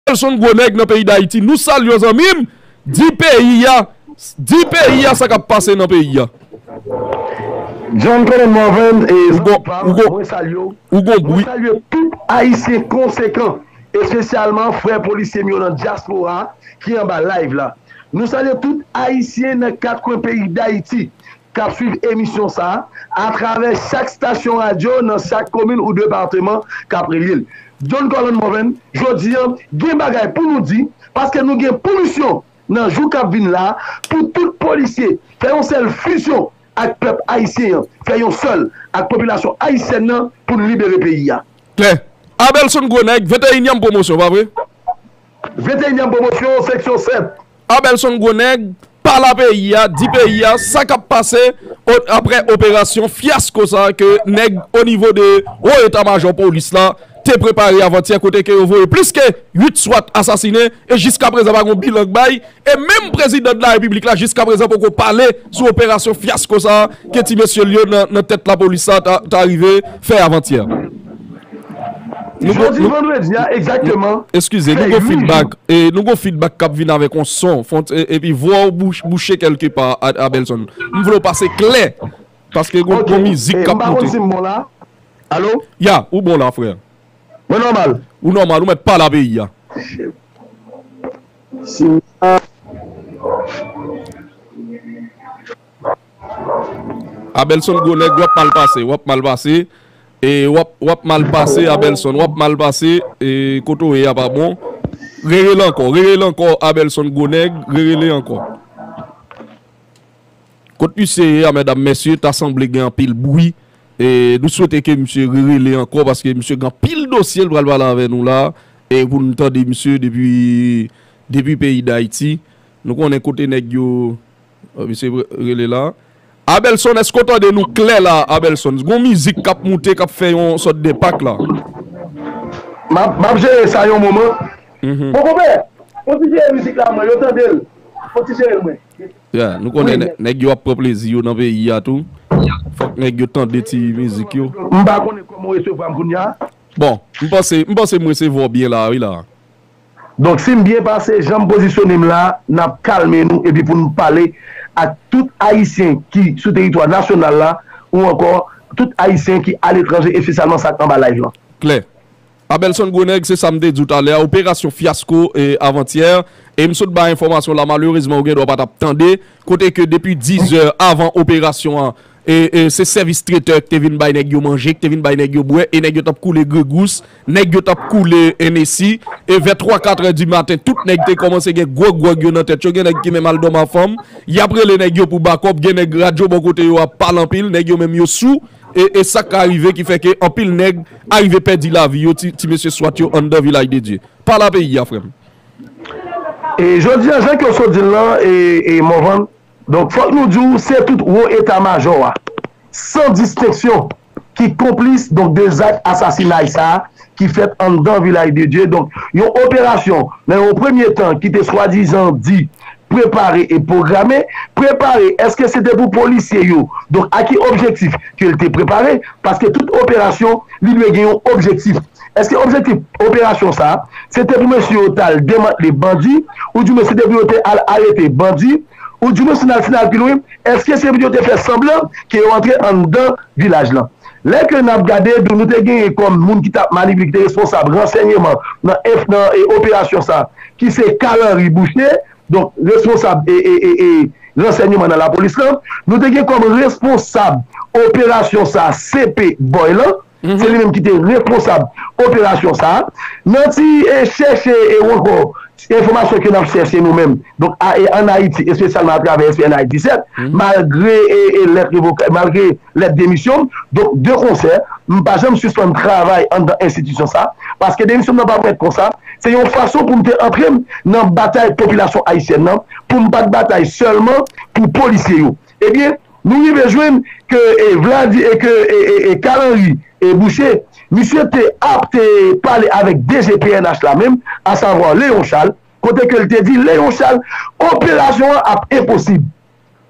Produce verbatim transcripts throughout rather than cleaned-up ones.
Abelson Gwo Nèg nan peyi Dayiti. Nou salye w, zanmi m. Di peyi a, di peyi a sa k ap pase nan peyi a. John Colin Morvan e Ou gon- ou gon- mwen salye w. Ou gon Mwen bwi. Salye tout Ayisyen konsekan, espesyalman frè polisye m yo nan dyaspora ki anba live la. Nou salye tout Ayisyen nan kat kwen peyi Dayiti k ap swiv emisyon sa a atravè chak stasyon radyo nan chak komin ou depatman k ap relye l. John Colin Morvan, jodi a, gen bagay pou nou di, paske nou gen pou misyon nan jou k ap vin la pou tout polisye fè yon sèl fizyon ak pèp ayisyen an, fè yon sèl ak popilasyon ayisyèn nan pou n libere peyi a. Klè. Abelson Gwo Nèg, venteyinyèm pwomosyon, pa vre? Venteyinyèm pwomosyon, seksyon sèt. Abelson Gwo Nèg, pale a peyi a, di peyi a sa k ap pase o- apre operasyon fyasko sa a ke nèg o nivo de wo eta majò polis la te prepare avantyè, kote ke yo voye plis ke uit swat asasinen e jiska prezan pa gon bilan k bay. E menm prezidan de la repiblik la jiska prezan poko pale sou operasyon fyasko sa a ke ti mesye l yo nan nan tèt lapolis sa a ta ta rive fè avantyè. Jodi vandredi a egzakteman. Eskize, nou gon fidbak. E nou gon fidbak k ap vin avèk yon son. Fon, e, epi vwa w bouch, bouche kèlkepa, Abelson. M vle w pase klè. Paske gon gon mizik k ap moute. Si m bon la. Alo? Ya, ou bon la, frè. Mwen nòmal. Ou nòmal, ou mèt pale a peyi a. Si Abelson Gwo Nèg, w ap mal pase, w ap mal pase. E w ap, w ap mal pase, Abelson, w ap mal pase. E kote w ye a pa bon. Rerele ankò, rerele ankò, Abelson Gwo Nèg, rerele ankò. Kot misye ye a, medam, mesye, ta sanble gen anpil bri. E nou swete ke misye rerele ankò, paske misye gen anpil dosye l pral pale avè nou la. E pou n tande misye depi, depi peyi Dayiti. Nou konnen kote nèg yo, misye rele la. Abelson, èske w tande nou klè la, Abelson? Gon mizik k ap moute, k ap fè yon sòt de pak la. M ap, m ap jere sa yon moman. Bon, konpè, fon ti jere mizik la mwen, yo tande l. Fon ti jere l mwen. Yeah, nou konnen nè- nèg yo ap pran plezi yo nan peyi a tou. Fòk nèg yo tande ti mizik yo. M pa konnen kòman w resevwa m kounye a. Bon, m panse, m panse m resevwa w byen la, wi la. Donk, si m byen pase, jan m pozisyone m la, n ap kalme nou epi pou n pale ak tout Ayisyen ki sou teritwa nasyonal la ou ankò tout Ayisyen ki aletranje, espesyalman sa k anba live lan. Klè. Abelson Gwo Nèg, se sa m te di w talè a, operasyon fyasko e avantyè, e m sot bay enfòmasyon la, malerezman ou gen dwa pa t ap tande, kote ke depi diz è avan operasyon an, e, e se sèvis tretè ki te vin bay nèg yo manje, ki te vin bay nèg yo bwè, e nèg yo t ap koule grigous, nèg yo t ap koule Hennessy, e vè twa, kat è di maten, tout nèg te kòmanse gen gwo gwòg yo nan tèt yo, gen nèg ki menm al dòmi a fanm, y ap rele nèg yo pou bakòp, gen nèg radyo bò kote yo ap pale anpil, nèg yo menm yo sou, e, e sa ka rive ki fè ke anpil nèg arive pèdi lavi yo, ti, ti mesye swat yo anndan Vilaj de Dye. Pale a peyi a, frè m. E jodi a, jan ke w sot di l lan, e, e Morvan, donk, fòk nou di w, se tout wo eta majò a, san distenksyon, ki konplis, donk, de zak asasinay sa a ki fèt anndan Vilaj de Dye. Donk, yon operasyon, nan yon premye tan, ki te swadizan di prepare e pwograme, prepare, èske se te pou polisye yo? Donk, a ki objektif ke l te prepare? Paske tout operasyon, li dwe gen yon objektif. Èske objektif operasyon sa a, se te pou mesye yo t al demantle bandi, oudimwen se te pou yo te al arete bandi, oudimwen si n al, si n al pi lwen, èske se pou yo te fè sanblan ke yo antre anndan vilaj lan? Lè ke n ap gade, nou te genyen kòm moun ki t ap manipile, ki te responsab ransèyman nan, nan e, operasyon sa a, ki se Carl Henry Boucher, donk responsab e, e, e, e, ransèyman nan lapolis lan. Nou te gen kòm responsab operasyon sa a, C P Boy lan. Se li menm ki te responsab operasyon sa a. Nan ti e, chèche e, ou ankò enfòmasyon ke n ap chèche nou menm, donk a, e, ann Ayiti, espesyalman atravè S P N I disèt, malgre e, e, lèt revoka, malgre lèt demisyon m, donk de konsè, m pa janm sispann travay anndan enstitisyon sa a, paske demisyon m nan pa pou fèt konsa, se yon fason pou m te antre m nan batay popilasyon ayisyèn nan, pou m pa t batay sèlman pou polisye yo. Ebyen, nou rive jwenn ke e, Vladi, e ke e, e, e Carl Henry e Boucher, misye te ap te pale avèk D G P N H la menm, asavwa Léon Charles, kote ke l te di Léon Charles, operasyon an ap enposib.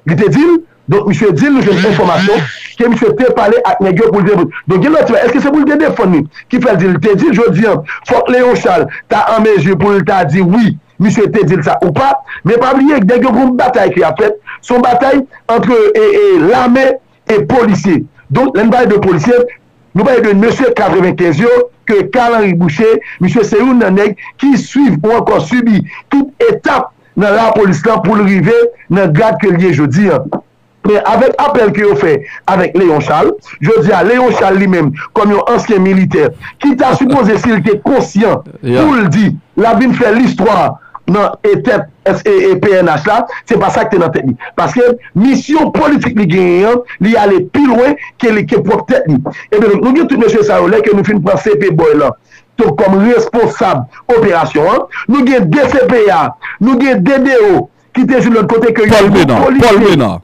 Li te di l, donk misye di l, nou jwenn enfòmasyon, ke misye te pale ak nèg yo pou l te. Donk, gen lòt ti bagay. Èske se pou l te defann li ki fè l di l te di l jodi a, fòk Léon Charles ta an mezi pou l ta di wi, misye te di l sa ou pa? Men pa bliye, nèg yo gen yon batay ki ap fèt. Se yon batay ant e, e, lame e polisye. Donk, lè n pale de polisye, nou pale de mesye katrevenkenz yo, ke Carl Henry Boucher, misye se youn nan nèg ki swiv ou ankò sibi tout etap nan lapolis lan pou l rive nan grad ke l ye jodi a. Men avèk apèl ke yo fè avèk Léon Charles, jodi a, Léon Charles li menm, kòm yon ansyen militè, ki ta sipoze, si l te konsyan, pou l di, l ap vin fè listwa nan e tèt e, e, P N H la, se pa sa k te nan tèt li. Paske misyon politik li genyen an, li ale pi lwen ke li, ke pwòp tèt li. Ebyen, donk, nou gen tout mesye sa yo, lè ke nou fin pran C P Boy lan, tou kòm responsab operasyon an, nou gen D C P A, nou gen D D O, ki te jwenn lòt kote ke yon gwoup polisye.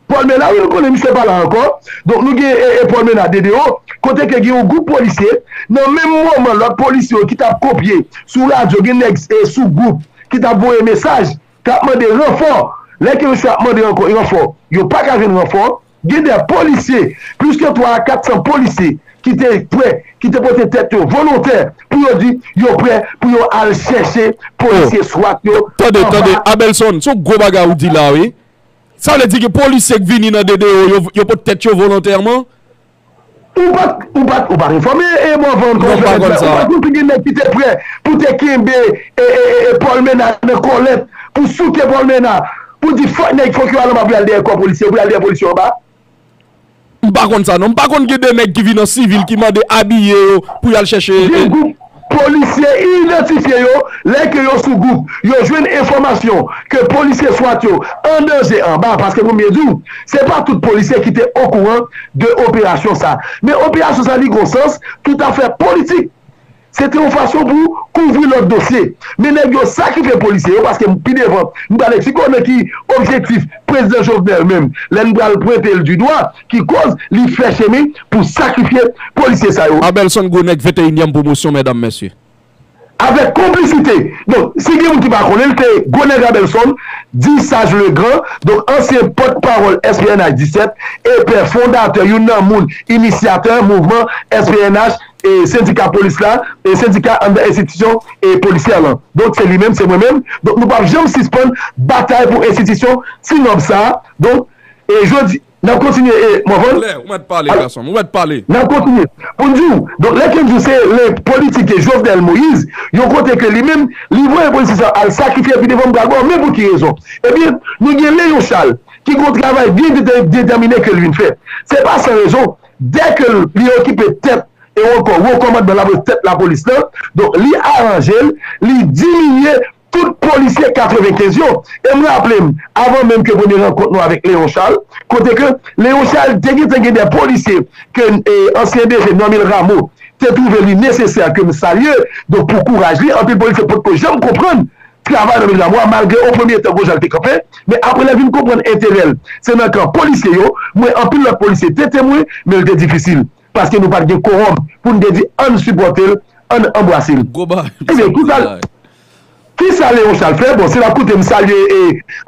Paul Ménard, wi, nou konnen misye pa la ankò. Donk, nou gen e, e Paul Ménard, D D O, kote ke gen yon gwoup polisye, nan menm moman, lòt polisye yo ki t ap kopye sou radyo, gen nèg e sou gwoup ki t ap voye mesaj, k ap mande ranfò. Lè ke misye ap mande ranfò, yo pa ka jwenn ranfò. Gen de polisye, plis ke twa a kat san polisye ki te prè, ki te pote tèt yo volontè pou yo di yo prè pou yo al chèche polisye swat yo. Tande, tande, Abelson, se yon gwo bagay ou di la, wi. Sa vle di gen polisye k vini nan D D O, yo, yo pot tèt yo volontèman? Ou pa, ou pa, ou pa enfòme, e Mòvann, kòman fè nèg sa? Ou pa konn si gen nèg ki te prè pou te kenbe e, e, e, e Paul Ménard nan kòlèt, pou souke Paul Ménard, pou di fòk nèg, fòk yo al anba pou y al dèyè kò polisye, pou y al dèyè polisye anba? M pa konn sa non. M pa konn gen de nèg ki vin an sivil ki mande abiye yo pou y al chèche. Gen gwoup polisye idantifye yo, lè ke yo sou gwoup, yo jwenn enfòmasyon ke polisye swat yo an danje anba, paske pou m byen di w, se pa tout polisye ki te okouran de operasyon sa. Men operasyon sa li gon sans toutafè politik. Se te yon fason pou kouvri lòt dosye. Men nèg yo sakrifye polisye yo, paske pi devan, m pral eksplike w nan ki objektif prezidan Jovenel menm, lè n pral pwente l di dwa, ki koz li fè chemen pou sakrifye polisye sa yo. Abelson Gwo Nèg, venteyinyèm pwomosyon, medam, mesye. Avèk konplisite. Donk, si gen moun ki pa konnen, l te Gwo Nèg Abelson, di Saj Legrand, donk ansyen pòtpawòl S P N H disèt, e pè fondatè, youn nan moun inisyatè mouvman S P N H, e sendika polis la, e sendika anndan enstitisyon e polisyè lan. Donk, se li menm, se mwen menm. Donk, nou p ap janm sispann batay pou enstitisyon ti nòb sa a. Donk, e jodi, n ap kontinye, e, Mòvann. Klè, ou mèt pale, gason m, ou mèt pale. N ap kontinye. Pou n di w, donk, lè ke m di w se len politik ke Jovenel Moïse, yon kote ke li menm, li voye polisye sa al sakrifye, epi devan m pral ba w, men pou ki rezon. Ebyen, nou gen Léon Charles, ki gen yon travay byen dete-, detèmine ke l vin fè. Se pa san rezon, dè ke l, li okipe tèt e ankò wo kòmandman lapolis, tèt lapolis lan. Donk, li aranje l, li diminye tout polisye katrevenkenz yo. E m raple m, avan menm ke premye rankont nou avèk Léon Charles, kote ke Léon Charles te gentan gen de polisye ke, e, ansyen D G Normil Rameau te twouve li nesesè ke m salye, donk pou kouraj li, anpil polisye potko janm konprann travay Normil Rameau a, malgre o premye tan gon jan l te kanpe, men apre lè vin konprann enterè l, se nan kan polisye yo, mwen anpil lòt polisye te temwen, men l te difisil. Paske nou pa t gen kowòm pou n te di ann sipòte l, ann anbrase l. Ebyen, kisa, kisa Léon Charles fè? Bon, si l ap koute m, salye e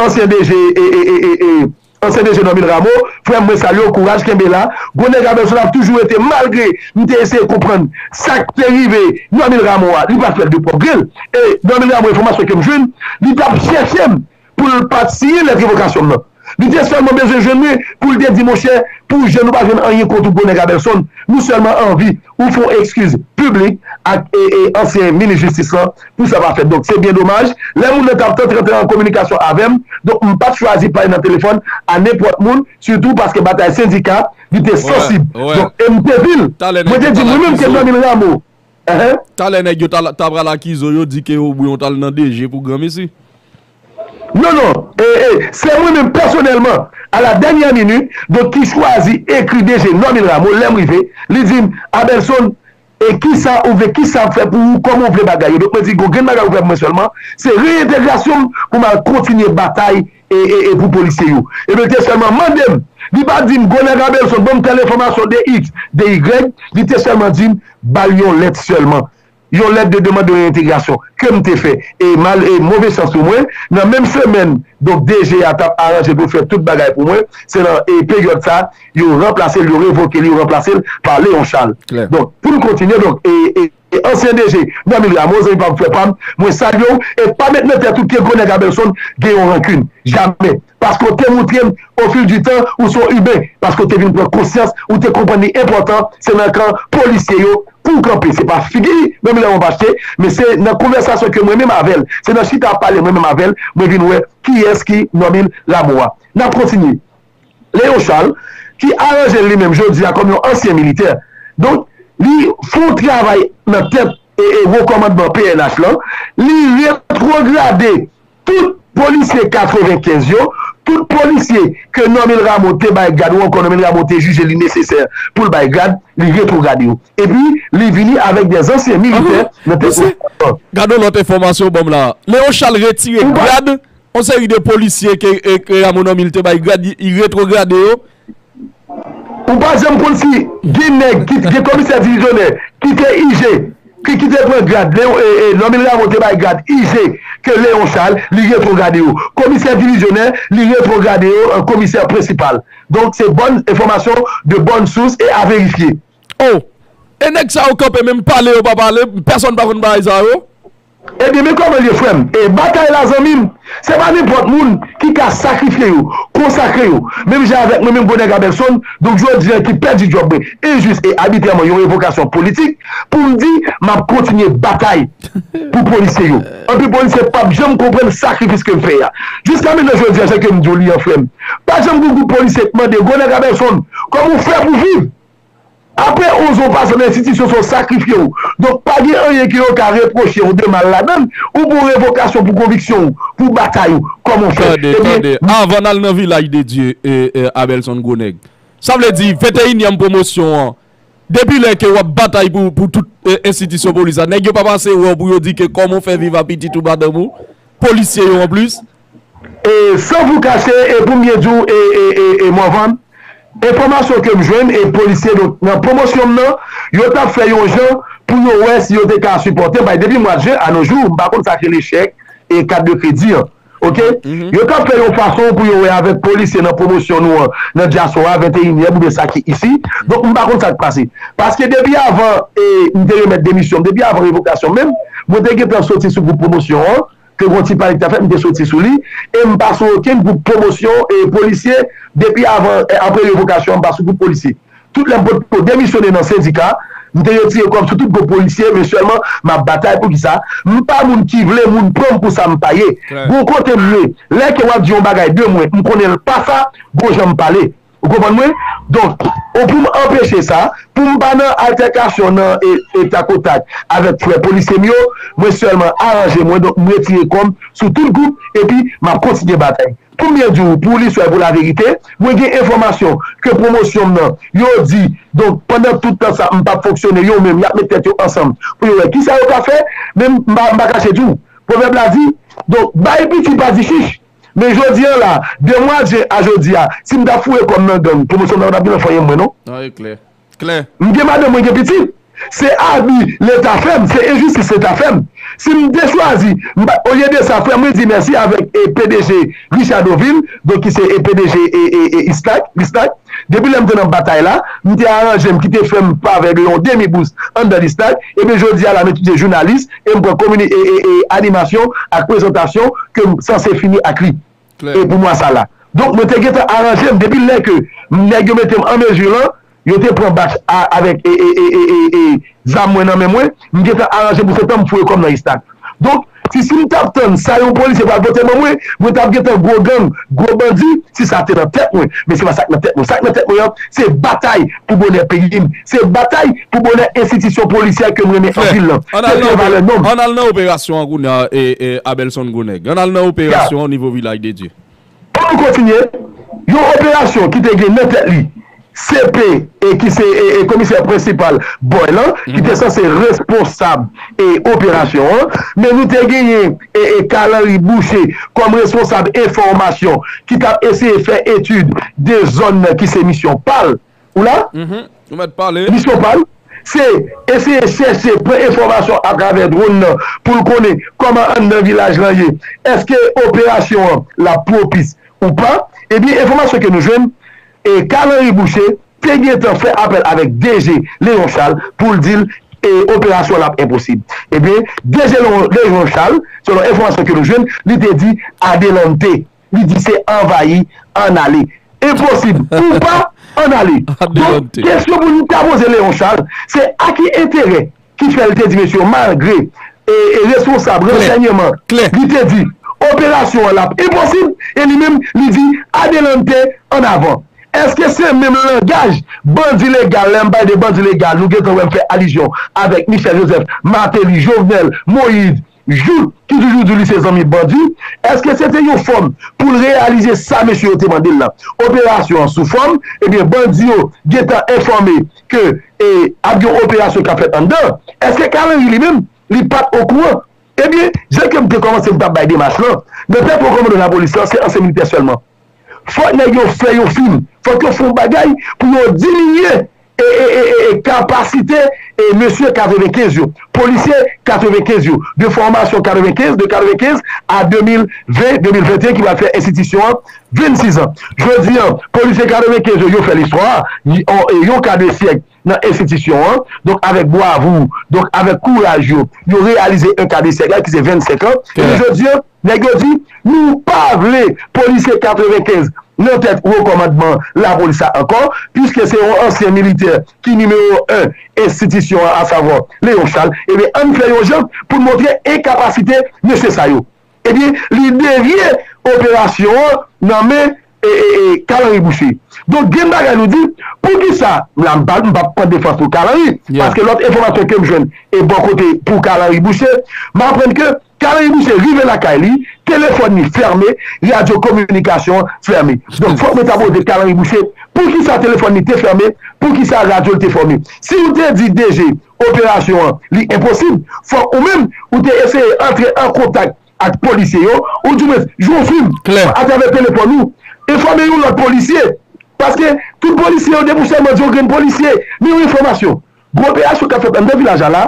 ansyen D G, e, e, e, e, e, ansyen D G Normil Rameau, frè m, mwen salye w, kouraj, kenbe la. Gwo Nèg Abelson ap toujou rete, malgre m te eseye konprann sa k te rive Normil Rameau a, li pa t fè l de pwòp gri l. E Normil Rameau, enfòmasyon ke m jwenn, li t ap chèche m pou l pa t siyen lèt revokasyon m nan. Li te sèlman bezwen jwenn mwen pou l te di, monchè, pou jèn ou pa jwenn anyen kont ou, Gwo Nèg Abelson, nou sèlman anvi ou fè yon ekskiz piblik ak, e, e, ansyen minis jistis lan pou sa pa fèt. Donk, se byen domaj. Lè moun nan t ap tante rantre an kominikasyon avè m, donk, m pa t chwazi pale nan telefòn a nenpòt moun, sitou paske batay sendika, li te sansib. Donk, e m te di l, mwen te di, mwen menm ke Normil Rameau, Enhen. Talè nèg yo ta, ta pral akize w, yo di ke Obri w t al nan D G pou granmesi. Non, non. E, e, se mwen menm pèsonèlman, a la dènyè minit, donk ki chwazi ekri D G Normil Rameau, lè m rive, li di m, Abelson, e kisa ou vle, kisa m fè pou ou, kòman ou vle bagay yo? Donk mwen di, gon grenn bagay ou fè pou mwen sèlman, se reyentegrasyon m pou m al kontinye batay e, e, e pou polisye yo. Ebyen, li te sèlman mande m, li pa di m, Gwo Nèg Abelson, ban m tèl enfòmasyon de X, de Y, li te sèlman di m, ba l yon lèt sèlman. yon lèt de demann de reentegrasyon ke m te fè. E mal, e move chans pou mwen, nan menm semèn, donk, D G a t ap aranje pou fè tout bagay pou mwen, se nan, e peryòd sa, yo ranplase l, yo revoke l, yo ranplase l pa Léon Charles. Donk, pou n kontinye, donk, e, e, e ansyen D G Normil Rameau, zanmi pa m, frè pa m, mwen salye w, e pa met nan tèt ou ke gwo nèg Abelson gen yon rankin. Jamè. Paske w te montre m, au fil du temps, ou se yon iben. Paske w te vin pran konsyans, ou te konprann li enpòtan, se nan kan polisye yo pou w kanpe. Se pa figi Normil Rameau m achte, men se nan konvèsasyon ke mwen menm avè l, se nan chita ap pale mwen menm avè l, mwen vin wè kiyès ki Normil Rameau a. N ap kontinye. Léon Charles, ki aranje l li menm jodi a kòm yon ansyen militè. Donk, li fè yon travay nan tèt e, e wo kòmandman P N H lan, li retwograde tout polisye katrevenkenz yo, tout polisye ke Normil Rameau te bay gad ou ankò Normil Rameau te jije li nesesè pou l bay gad, li retwograde yo. Epi, li vini avèk de ansyen militè nan tèt. Gade yon lòt enfòmasyon w ban m la. Léon Charles retire gad yon seri de polisye ke, e, ke Rameau Normil te bay gad, li retwograde yo. Ou pa janm konn si gen nèg ki gen komisè divizyonè ki te I G, ki, ki te pran gad, Léon, e, e, Normil Rameau te bay gad I G ke Léon Charles, li retwograde yo. Komisè divizyonè, li retwograde yo an komisè prensipal. Donk, se bòn enfòmasyon de bòn sous e a verifye. Oh! E nèg sa yo kanpe menm pale yo pa pale, pèsonn pa konn bagay sa yo. Ebyen, men kòman l ye, frè m? E batay la, zanmi m, se pa nenpòt moun ki ka sakrifye yo, konsakre yo. Menm jan avèk mwen menm, gwo nèg Abelson, donk jodi a ki pèdi djòb mwen, enjis e abitrèman, yon revokasyon politik, pou m di, m ap kontinye batay pou polisye yo. Anpil polisye p ap janm konprann sakrifis ke m fè a. Jiska mentnan, jodi a, jan ke m di w li an, frè m, pa janm gen gwoup polisye k mande, gwo nèg Abelson, kòman w fè pou viv? Apre onz an w pase nan enstitisyon sa w sakrifye w. Donk pa gen anyen ke yo ka repwoche w de mal ladan l, ou pran revokasyon pou konviksyon w, pou batay ou, kòman w fè. Tande, tande. Avan n al nan Vilaj de Dye, e, e, Abelson Gwonèg. Sa vle di, venteyinyèm pwomosyon an, depi lè ke w ap batay pou, pou tout, e, enstitisyon polis la, nèg yo pa pase wè w pou yo di ke kòman w fè viv a pitit ou madanm ou, polisye yo anplis? E, san pou kache, e pou m byen di w, e, e, e, e Morvan, enfòmasyon ke m jwenn, e polisye, donk, nan pwomosyon m nan, yo t ap fè yon jan pou yo wè si yo te ka sipòte m. Paske depi mwa jen a no jou, m pa konn sa k rele chèk e kat de kredi an. Oke? Yo t ap fè yon fason pou yo wè avèk polisye nan pwomosyon nou an, nan dyaspora venteyinyèm oubyen sa ki isi. Donk, m pa konn sa k pase. Paske depi avan, e, m te remèt demisyon m, depi avan revokasyon m menm, mwen te gentan soti sou gwoup pwomosyon an, ke gon ti panik ta fèt, m te soti sou li, e m pa sou okenn gwoup pwomosyon e polisye, depi avan, e apre revokasyon an, m pa sou gwoup polisye. Tout lè m potko demisyone nan sendika, m te retire kò m sou tout gwoup polisye, men sèlman m ap batay pou kisa? M pa moun ki vle moun pran m pou sa m pa ye. Gon kote m ye, lè ke w ap di yon bagay de mwen, m konnen l pa sa, gon jan m pale. Ou konprann mwen? Donk, ou pou m anpeche sa, pou m pa nan altèkasyon, nan e, e takotak avèk frè polisye m yo, mwen sèlman aranje mwen, donk m retire kò m sou tout gwoup, epi m ap kontinye batay. Pou m byen di w, pou listwa e pou laverite, mwen gen enfòmasyon ke pwomosyon m nan, yo di, donk, pandan tout tan sa, m p ap fonksyone, yo menm, y ap met tèt yo ansanm pou yo wè kisa yo ka fè, men m pa, m pa kache di w. Pwovèb la di, donk, bay piti pa di chich. Men jodi a la, de mwa jen a jodi a, si m ta foure kò m nan gang, pwomosyon m nan pa t ap gen nan fanyen mwen non. An, e klè. Klè. M gen madanm, mwen gen pitit. Se abi Leta fè m, se enjistis Leta fè m. Si m te chwazi, m pa, olye de sa, frè m, mwen di mèsi avèk e P D G Richard Dovil, donk ki se e P D G e, e, e Islak, Islak. Depi lè m te nan batay la, m te aranje m, kite frè m favè de yon demi bous anndan Islak. Ebyen jodi a la, m etidye jounalis, e m pran komini, e, e, e animasyon ak prezantasyon ke m sanse fini ak li. E pou mwa sa la. Donk, mwen te gentan aranje m depi lè ke nèg yo mete m an mezi lan, yo te pran bach a, avèk e, e, e, e, e, e, zam mwen nan men mwen, m gentan aranje m pou se tan m foure kò m nan Islak. Donk, si, si m t ap tann sa yon polisye pral pote ban mwen, mwen t ap gentan gwo gang, gwo bandi, si sa te nan tèt mwen. Men se pa sa k nan tèt mwen. Sa k nan tèt mwen an, se batay pou bonè peyi m. Se batay pou bonè enstitisyon polisyè ke m renmen anpil lan. Se fè valè nonm. Ann al nan operasyon an kounye a, e, e, Abelson Gwonèg. Ann al nan operasyon an nivo Vilaj de Dye. Pou nou kontinye, yon operasyon ki te gen nan tèt li C P, e ki se, e, e, komisè prensipal Bòy lan, ki te sanse responsab, e, operasyon an, men nou te genyen, e, e, Carl Henry Boucher kòm responsab enfòmasyon ki t ap eseye fè etid de zòn nan ki se misyon pa l. Ou la? Ou mèt pale. Misyon pa l. se eseye chèche, pran enfòmasyon atravè dwòn nan pou l konnen kòman anndan vilaj lan ye. Èske operasyon an l ap pwopis ou pa? Ebyen, enfòmasyon ke nou jwenn, e Carl Henry Boucher te gentan fè apèl avèk D G Léon Charles pou l di l e operasyon l ap enposib. Ebyen, D G Léon, Léon Charles, selon enfòmasyon ke nou jwenn, li te di adelante. Li di se anvayi, ann ale. Enposib ou pa, ann ale. Donk, kesyon pou nou ta poze Léon Charles, se a ki enterè ki fè l te di mesye yo, malgre e, e responsab ransèyman li te di operasyon an l ap enposib, e li menm li di adelante, ann avan. Èske se menm langaj bandi legal, lè m pale de bandi legal, nou gentan wè m fè alizyon avèk Michel Joseph, Martelly, Jovenel, Moïse, Jout, ki toujou di li se zanmi bandi, èske se te yon fòm pou l reyalize sa mesye yo te mande l lan? Operasyon an sou fòm, ebyen bandi yo gentan enfòme ke e, ap gen yon operasyon k ap fèt anndan. Èske Carl Henry li menm, li pa t okouran? Ebyen, jan ke m te kòmanse m t ap bay demach lan, nan tèt wo kòmandan lapolis lan, se ansyen militè sèlman. Fòk nèg yo fè yon fim, fòk yo fè yon bagay pou yo diminye e, e, e, e, e kapasite e mesye katrevenkenz yo, polisye katrevenkenz yo, de fòmasyon katrevenkenz, de katrevenkenz a de mil ven, de mil venteyen ki pral fè enstitisyon an vennsis an. Jodi an, polisye katrevenkenz yo, yo fè listwa, y- on- e yon ka de syèk nan enstitisyon an, donk avèk bravou, donk avèk kouraj yo, yo reyalize yon ka de syèk la ki se vennsenk an. Ebyen jodi an, nèg yo di, nou pa vle polisye katrevenkenz nan tèt wo kòmandman lapolis la ankò, piske se yon ansyen militè ki nimewo en enstitisyon an, asavwa Léon Charles. Ebyen, ann fè yon jan pou n montre enkapasite mesye sa yo. Ebyen, li devye operasyon an nan men e, e, e, Carl Henry Boucher. Donk, gen bagay nou di, poukisa, la m pa, m p ap pran defans pou Carl Henry, paske lòt enfòmasyon ke m jwenn e bò kote pou Carl Henry Boucher, m aprann ke Carl Henry Boucher rive lakay li, telefòn li fèmen, radyo kominikasyon an fèmen. Donk, fòk mwen ta poze Carl Henry Boucher, poukisa telefòn li te fèmen, poukisa radyo l te fèmen? Si w te di D G operasyon an, li enposib, fòk ou menm, ou te eseye antre an kontak ak polisye yo, ou di mwen, jwe yon fim atravè telefòn ou, enfòme yon lòt polisye. Paske tout polisye yo, depi w sèlman di yon grenn polisye, men yon enfòmasyon. Gwo operasyon k ap fèt anndan vilaj la la,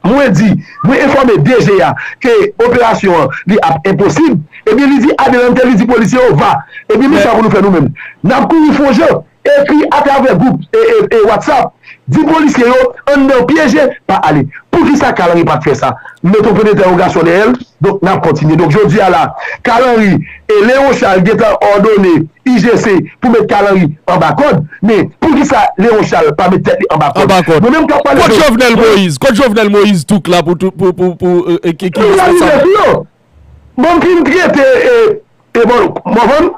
mwen di, mwen enfòme D G a ke operasyon an, li ap enposib. Ebyen, li di adelante, li di polisye yo, va. Ebyen, men sa pou nou fè nou menm. N ap kouri fè yon jan, ekri atravè gwoup e, e, e WhatsApp, di polisye yo, ann nan pyeje, pa ale. Poukisa Carl Henry pa t fè sa? M mete yon pwen dentèwogasyon dèyè l, donk n ap kontinye. Donk, jodi a la, Carl Henry e Léon Charles gentan òdone I G C pou met Carl Henry anba kòd, men poukisa Léon Charles pa met tèt li anba kòd? Mwen menm k ap pale de Jovenel Moïse, kot Jovenel Moïse touk la pou, pou, pou, pou, pou, e, ki, ki Li la li responsab? Sou yo. Bon, m fin trete, e, e bon, m konprann?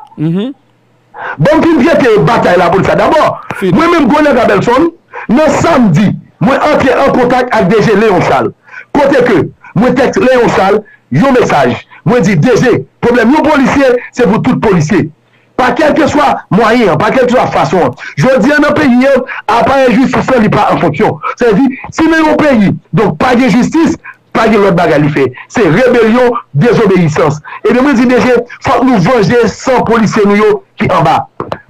Bon, m fin trete batay lapolis la. Dabò, mwen menm, Gonèg Abelson, nan samdi, mwen antre an kontak ak D G Léon Charles. Kote ke mwen tèks Léon Charles yon mesaj. Mwen di, D G, pwoblèm yon polisye, se pou tout polisye. Pa kèlkeswa mwayen an, pa kèlkeswa fason an. Jodi an nan peyi an, aparèy jistis lan li pa an fonksyon. Sa vle di, si nan yon peyi, donk pa gen jistis, pa gen lòt bagay li fè. Se rebelyon, dezobeyisans. Ebyen, mwen di, D G, fòk nou vanje san polisye nou yo ki anba.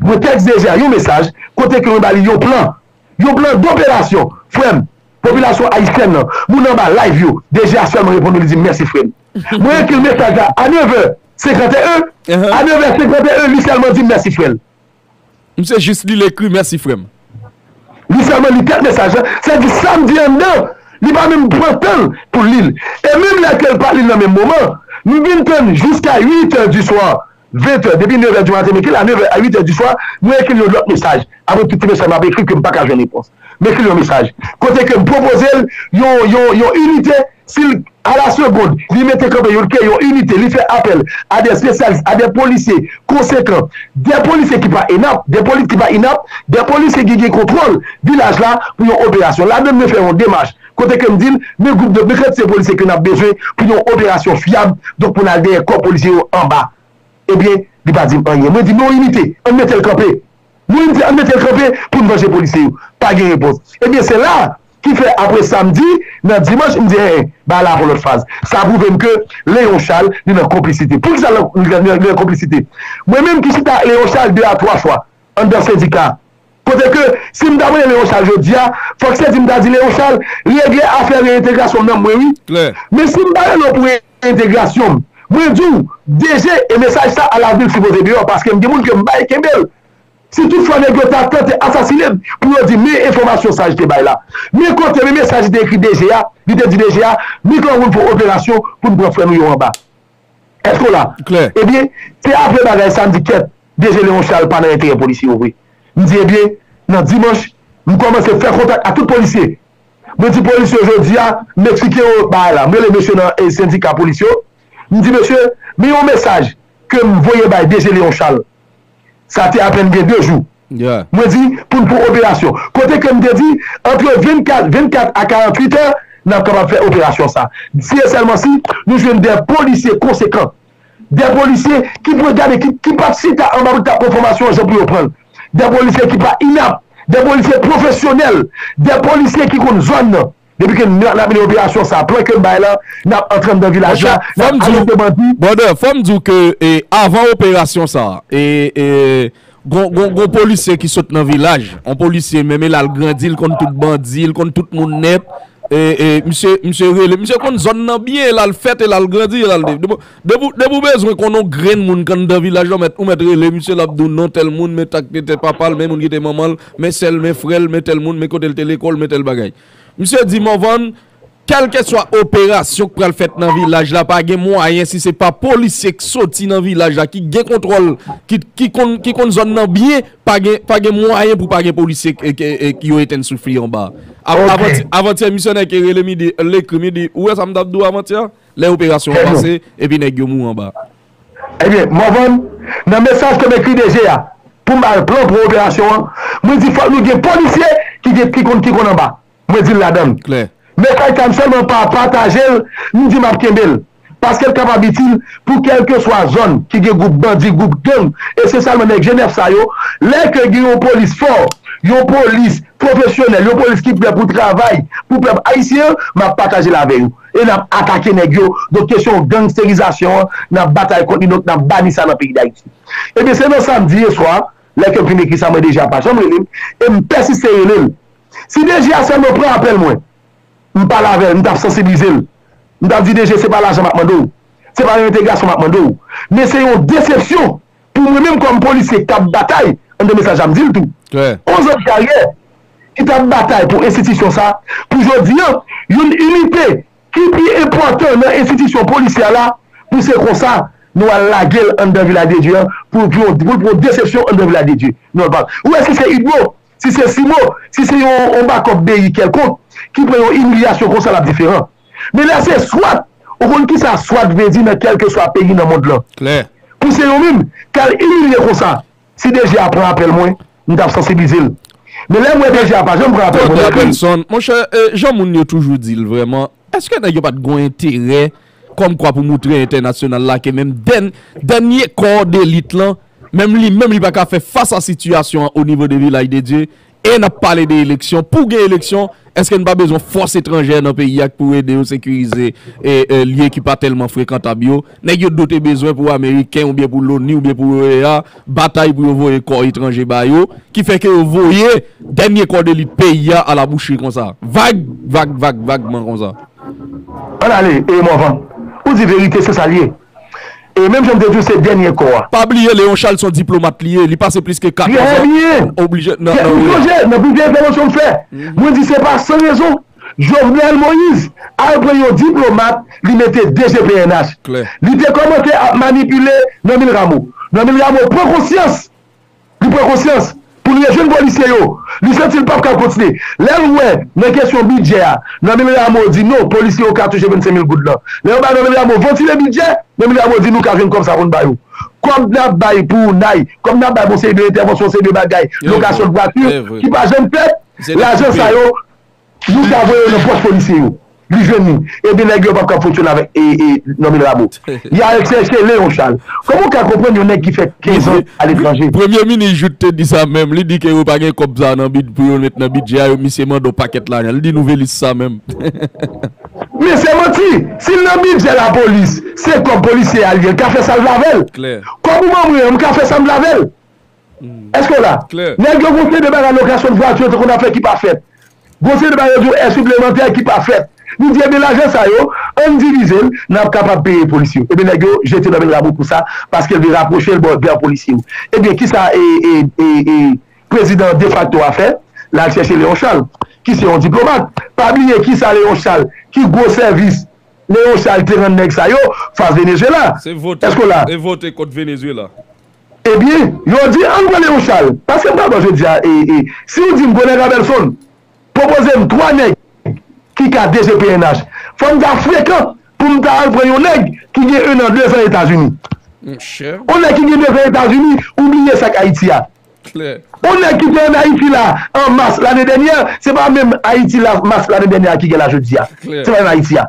Mwen tèks D G a yon mesaj, kote ke mwen ba li yon plan. Yon plan doperasyon. Frè m, popilasyon ayisyèn nan, moun anba live yo, D G a sèlman reponn mwen, li di m, mèsi, frè m. Mwen ekri l mesaj la a nevè senkanteyen, a nevè senkanteyen, li sèlman di m, mèsi, frè l. Misye jis li l ekri, mèsi, frè m. Li sèlman li tèt mesaj lan. Sa di samdi anndan, li pa menm pran tan l pou l li l. E menm lè ke l pa t li l nan menm moman, m vin tann jiska uit è di swa, ventè, depi nevè di maten, men ki la, nevè a uitè di swa, mwen ekri l yon lòt mesaj. Apre tout ti mesaj m ap ekri ke m pa ka jwenn repons. M ekri l yon mesaj. Kote ke m pwopoze l yon, yon, yon inite, si l, a la segond, li mete kanpe, yo l kreye yon inite, li fè apèl a de espesyalis, a de polisye konsekan, de polisye ki pa enap, de polis ki pa inap, de polisye ki gen kontwòl vilaj la pou yon operasyon. Ladan m fè yon demach, kote ke m di l, men gwoup de, men kantite polisye ke n ap bezwen pou yon operasyon fyab, donk pou n al dèyè kò polisye yo anba. Ebyen, li pa di m anyen. Mwen di, men yon inite, ann mete l kanpe. Mwen di, ann mete l kanpe pou n vanje polisye yo. Pa gen repons. Ebyen, se la ki fè apre samdi, nan dimanch, m di, en, en, bagay la pran lòt faz. Sa pwouve m ke Léon Charles, li nan konplisite. Poukisa li nan, li nan, li nan konplisite? Mwen menm ki chita ak Léon Charles de a twa fwa anndan sendika Kote ke si m ta rele Leon Charles jodi a, fòk se di m ta di Leon Charles, regle afè reentegrasyon m nan mwen wi. Men si m pa rele w pou reentegrasyon m, mwen di w, D G e mesaj sa alavni l sipoze deyò, paske m gen moun ke m bay kenbe l. Si toutfwa nèg yo ta tante asasinen m, pou yo di men enfòmasyon sa li te bay la. Men kote, men mesaj li te ekri D G a, li te di D G a, men kòman pou n fè operasyon pou n pran frè nou yo anba. Èske w la? Ebyen, se apre bagay sa m di kèt, D G Leon Charles pa nan enterè polisye yo vre. M di ebyen, nan dimanch, m kòmanse fè kontak ak tout polisye. Mwen di polisye yo jodi a, m eksplike yo bagay la. M rele mesye nan eh, sendika polis yo. M di mesye, men yon mesaj ke m voye bay D G Leon Charles. Sa te apèn gen de jou. Mwen di pou n pou operasyon. Kote ke m te di, antre vennkat, vennkat a karanntuit è, n ap kapab fè operasyon sa. Si e sèlman si nou jwenn de polisye konsekan. De polisye ki pou gade, ki, ki p ap chita anba pou t ap pran fòmasyon jan pou yo pran l. De polisye ki pa inap. De polisye pwofesyonèl. De polisye ki konn zòn nan. Depi ke n ap mennen operasyon sa, plan ke m bay la, n ap antre anndan vilaj la, n ap arete bandi. Brother, fò m di w ke e, avan operasyon sa, e, e, gon, gon, gon polisye ki sot nan vilaj, yon polisye menm e l al grandi, l konn tout bandi, l konn tout moun nèt. E, e, misye, misye rele, misye konn zòn nan byen, e l al fèt, e l al grandi, e l al de- depi, depi w bezwen konn yon grenn moun k anndan vilaj la, ou mèt, ou mèt rele misye, l ap di w non tèl moun, men tak te tèt papa l, men moun ki te manman l, men sè l, men frè l, men tèl moun, men kote l te lekòl, men tèl bagay. Misye di Morvan, kèlkeswa operasyon k pral fèt nan vilaj la, pa gen mwayen si se pa polisye k soti nan vilaj la, ki gen kontwòl, ki, ki konn, ki konn zòn nan byen, pa gen, pa gen mwayen pou pa gen polisye k, k, k, k yo etenn souf li anba. Av- Avantyè, avantyè misyonè ki rele m, li di, l ekri m, li di, ou wè sa m t ap di w avantyè? Lè operasyon an pase, epi nèg yo mouri anba. Ebyen, Morvan, nan mesaj ke m ekri D G a, pou m bay plan pou operasyon an, mwen di fòk nou gen polisye ki gen, ki konn, ki konn anba. Mwen di l ladan l. Mesaj sa m sèlman pa pataje l, m di m ap kenbe l. Paske l kapab itil pou kèlkeswa zòn ki gen gwoup bandi, gwoup gang, espesyalman nèg G nèf sa yo, lè ke gen yon polis fò, yon polis pwofesyonèl, yon polis ki prè pou travay pou pèp ayisyen an, m ap pataje l avè yo. E n ap atake nèg yo. Donk, kesyon gangsterizasyon an, n ap batay kont li, donk n ap bani sa nan peyi Dayiti. Ebyen, se nan samdi yè swa, lè ke m fin ekri sa, mwen D G a pa janm rele m, e m pèsiste rele l. Si D G a sèlman pran apèl mwen, m pale avè l, m t ap sansibilize l. M t ap di D G, se pa lajan m ap mande w. Se pa reentegrasyon m ap mande w. Men se yon desepsyon pou mwen menm kòm polisye k t ap batay, anndan mesaj la m di l tou. Onz an karyè, ki t ap batay pou enstitisyon sa, pou jodi an, yon inite ki pi enpòtan nan enstitisyon polisyè la, pou se konsa, nou al lage l anndan Vilaj de Dye an, pou, pou, pou, pou desepsyon anndan Vilaj de Dye. Non, pa. Ou wè si se Udmo, si se Simo, si se yon, yon bakòp beyi kèlkonk, ki pran yon imilyasyon konsa, l ap diferan. Men lè se swat, ou konn kisa swat vle di nan kèlkeswa peyi nan mond lan. Pou se yo menm k al imilye konsa, si D G a pran apèl mwen, m t ap sansibilize l. Men lè m wè D G a pa janm pran apèl mwen, m ekri l. Monchè, eh, jan moun yo toujou di l vrèman, èske nèg yo pa t gon enterè kòmkwa pou moutre entènasyonal la ke menm dèn- dènye kò delit lan, menm li menm li pa ka fè fas a sitiyasyon an o nivo de Vilaj de Dye, e n ap pale de eleksyon. Pou gen eleksyon, èske n pa bezwen fòs etranjè nan peyi a k pou ede yo sekirize e, e, lye ki pa tèlman frekantab yo? Nèg yo dote bezwen pou Ameriken oubyen pou loni oubyen pou O E A batay pou yo voye kò etranje ba yo, ki fè ke yo voye dènye kò delit peyi a alabouche konsa. Vag, vag, vag, vagman konsa. Ann ale, e Morvan. Ou di verite, se sa l ye. E menm jan m te di w, se dènye kò a. Pa bliye, Leon Charles se yon diplomat li ye. Li pase plis ke katòz an. Trè byen. Oblije nan, nan O E A. Ou sonje, nan plizyè entèvansyon m fè, mwen di se pa san rezon. Jovenel Moïse al pran yon diplomat, li mete D G P N H. Li te kòmanse ap manipile Normil Rameau. Normil Rameau pran konsyans. Li pran konsyans pou l rejwenn polisye yo. Li santi l p ap ka kontinye. Lè l wè nan kesyon bidjè a, Normil Rameau di non, polisye yo ka touche vennsenk mil goud lan. Lè yo ba Normil Rameau vennsenk mil bidjè, Normil Rameau di nou ka jwenn kòb sa pou n ba yo. Kòb n ap bay pou Unai, kòb n ap bay pou yon seri de entèvansyon, yon seri de bagay, lokasyon de vwati, ki pa janm fèt, lajan sa yo, nou ka voye yo nan pòch polisye yo. Li jwenn li. Ebyen, nèg yo p ap ka fonksyone avèk e, e, Normil Rameau. Y al chèche Leon Charles. Kòman w ka konprann yon nèg ki fè kenz an aletranje? Premye minis Jouthe te di sa menm. Li di ke yo pa gen kòb sa nan bid pou yo met nan bidjè a, yo misye mande yon pakèt lajan. Li di Nouvèlis sa menm. Men se manti. Si l nan bidjè lapolis, se kòb polisye a l ye, l ka fè sa l vle avè l. Kòb ou ban mwen an, m ka fè sa m vle avè l. Èske w la? Nèg yo gon seri de bagay, lokasyon vwati yo te konn ap fè ki pa fèt. Gon seri de bagay yo di w èd siplemantè ki pa fèt. Li di, ebyen, lajan sa yo, ann divize l, n ap kapab peye polis yo. Ebyen, nèg yo jete l anba l rabou pou sa, paske l vle rapwoche l bò vè polisye yo. Ebyen, kisa e, e, e, e, prezidan defakto a fè? L al chèche Léon Charles, ki se yon diplomat. Pa bliye kisa Léon Charles, ki gwo sèvis Léon Charles te rann nèg sa yo fas Venezuela. Èske w la? E vote kont Venezuela. Ebyen, yo di, ann pran Léon Charles. Paske m pa bon jodi a, e, e, si w di m Gonèg Abelson pwopoze m twa nèg ki ka D G P N H, fò m ta frekan pou m ta al pran yon nèg ki gen en an, de zan Etazini. Yon nèg ki gen de zan Etazini, ou bliye sa k Ayiti a. Yon nèg ki te ann Ayiti la, an mas lane dènyè, se pa menm Ayiti la, mas lane dènyè a ki gen la jodi a. Se pa menm Ayiti a.